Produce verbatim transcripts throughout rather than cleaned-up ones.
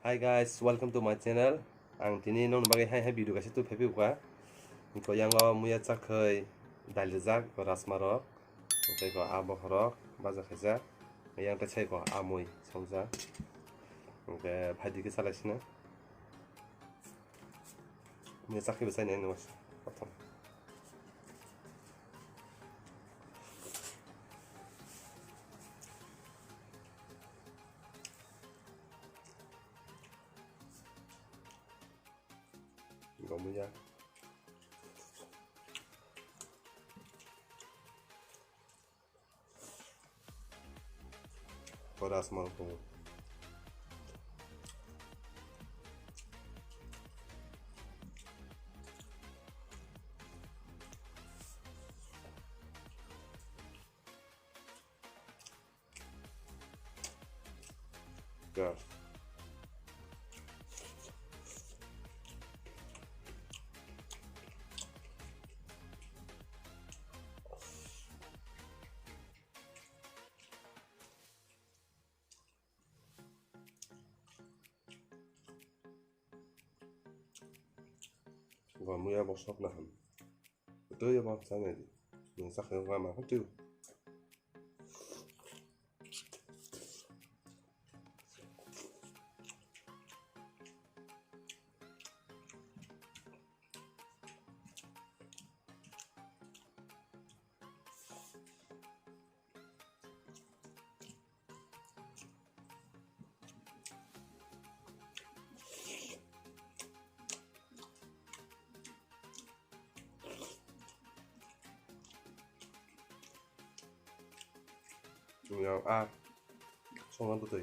Hi guys, welcome to my channel. Ang tini nong bagwi hai hai video kaisa twi phaiphikha. Ko yango muya chakhai dal rijak ko rasma rok, tei ko abo horok baja khaijak. Yang tei sai ko amui songja. Oke, phaidi ke salai sina. Muya chakhai bwsai nai nang prothom. Gomya. Koras malko. Girl. Gomya bo sok na ham. Twi bo chana di. Ni sakhe gama ko twi. Yang a, songna bwtwi.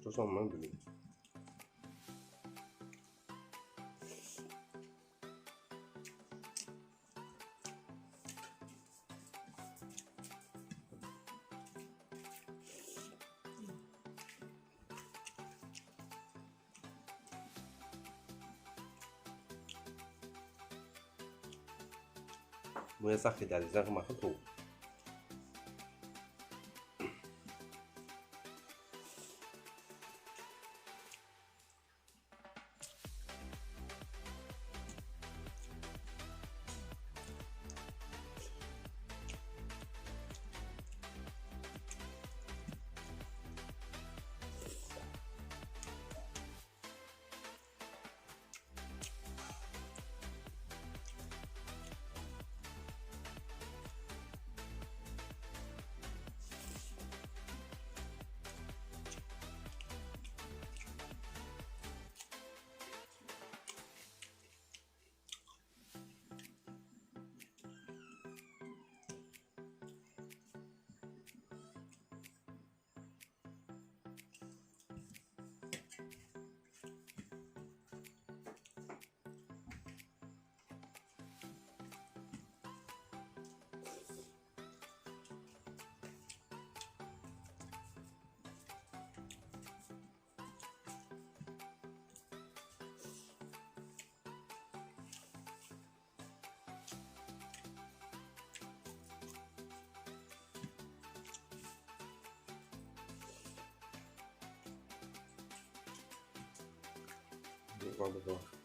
Chosong mang bini. Muya sakhi dali jang ma kho. Wonderful.